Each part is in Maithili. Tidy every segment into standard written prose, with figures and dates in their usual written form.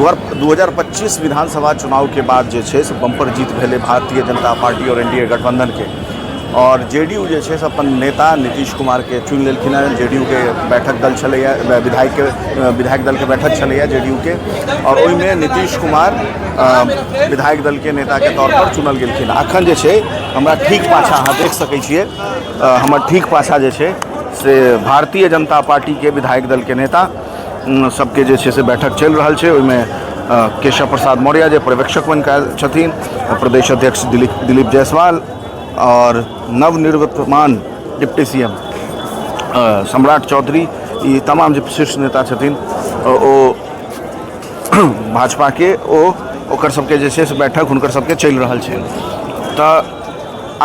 2025 विधानसभा चुनावके बाद जे छै से बम्पर जीत भेलै भारतीय जनता पार्टी आओर एन डी ए गठबन्धनके। आओर जे डी यू जे छै से अपन नेता नीतीश कुमारके चुनि लेलखिन हेँ। जे डी यू के बैठक दल छलैए, विधायकके विधायक दलके बैठक छलैए जे डी यू के, आओर ओहिमे नीतीश कुमार विधायक दलके नेताके तौरपर चुनल गेलखिन। अखन जे छै हमरा ठीक पाछाँ अहाँ देख सकै छियै, हमर ठीक पाछाँ जे छै से भारतीय जनता पार्टीके विधायक दलके नेता सबके जे छै से बैठक चलि रहल छै। ओहिमे केशव प्रसाद मौर्य जे पर्यवेक्षक बनि कऽ आयल छथिन, प्रदेश अध्यक्ष दिलीप दिलीप जायसवाल आओर नवनिर्वतमान डिप्टी सी एम सम्राट चौधरी, ई तमाम जे शीर्ष नेता छथिन ओ भाजपाके, ओ ओकर सबके जे छै से बैठक हुनकर सबके चलि रहल छै। तऽ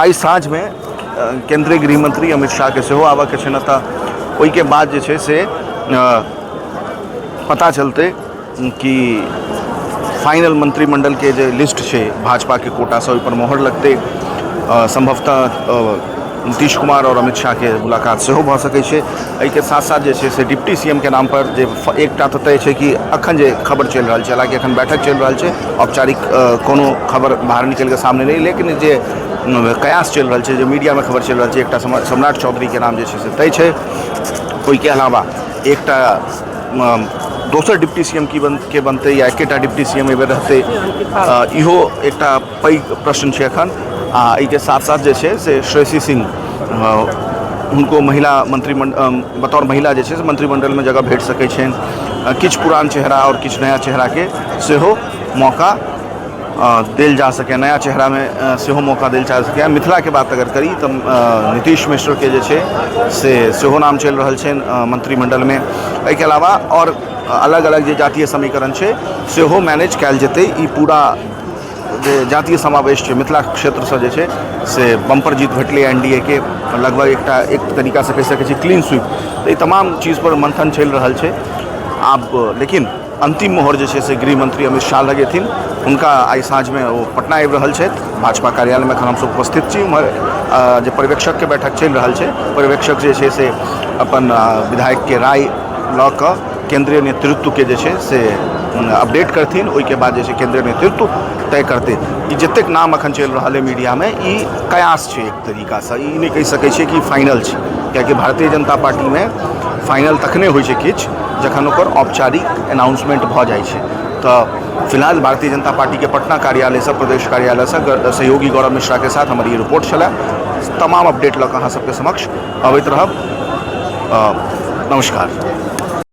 आइ साँझमे केन्द्रीय गृह मंत्री अमित शाहके सेहो आबऽके छनि एतऽ। ओहिके बाद जे छै से पता चलतै कि फाइनल मंत्रिमंडलके जे लिस्ट छै भाजपाके कोटासँ, ओहिपर मोहर लगतै। सम्भवतः नीतीश कुमार आओर अमित शाहके मुलाकात सेहो भऽ सकै छै। एहिके साथ साथ जे छै से डिप्टी सी एम के नामपर जे एकटा तऽ तय छै कि एखन जे खबर चलि रहल छै, हालाँकि एखन बैठक चलि रहल छै, औपचारिक कोनो खबर बाहर निकलि कऽ सामने नहि, लेकिन जे कयास चलि रहल छै, जे मीडियामे खबर चलि रहल छै, एकटा सम्राट चौधरीके नाम जे छै से तय छै। ओहिके अलावा एकटा दोसर डिप्टी सी एम की बन के बनतै या एकेटा डिप्टी सी एम एहिबेर रहतै, इहो एकटा पैघ प्रश्न छै एखन। आ एहिके साथ साथ जे छै से श्रेयसी सिंह, हुनको महिला मंत्रिमंडल, बतौर महिला जे छै से मंत्रिमंडलमे जगह भेट सकै छनि। किछु पुरान चेहरा आओर किछु नया चेहराके सेहो मौका देल जा सकैए, नया चेहरामे सेहो मौका देल जा सकैए। मिथिलाके बात अगर करी तऽ नीतीश मिश्रके जे छै से सेहो नाम चलि रहल छनि मंत्रिमंडलमे। एहिके अलावा आओर अलग अलग जे जातीय समीकरण छै सेहो मैनेज कयल जेतै। ई पूरा जे जातीय समावेश छै, मिथिला क्षेत्रसँ जे छै से बम्पर जीत भेटलै एन डी ए के, लगभग एकटा एक तरीकासँ कहि सकै छी क्लीन स्वीप। तऽ ई तमाम चीजपर मन्थन चलि रहल छै आब, लेकिन अन्तिम मोहर जे छै से गृह मंत्री अमित शाह लगेथिन। हुनका आइ साँझमे ओ पटना आबि रहल छथि। भाजपा कार्यालयमे एखन हमसभ उपस्थित छी। उम्हर जे पर्यवेक्षकके बैठक चलि रहल छै, पर्यवेक्षक जे छै से अपन विधायकके राय लऽ कऽ केन्द्रीय नेतृत्वके जे छै से अपडेट करथिन। ओहिके बाद जे छै केन्द्रीय नेतृत्व तय करतै। ई जतेक नाम एखन चलि रहल अइ मीडियामे, ई कयास छै एक तरीकासँ, ई नहि कहि सकै छियै कि फाइनल छै, कियाकि भारतीय जनता पार्टीमे फाइनल तखने होइ छै किछु जखन ओकर औपचारिक एनाउंसमेंट भऽ जाइ छै। तऽ फिलहाल भारतीय जनता पार्टीके पटना कार्यालयसँ, प्रदेश कार्यालयसँ सहयोगी गौरव मिश्राके साथ हमर ई रिपोर्ट छलए। तमाम अपडेट लऽ कऽ अहाँ सबके समक्ष अबैत रहब। नमस्कार।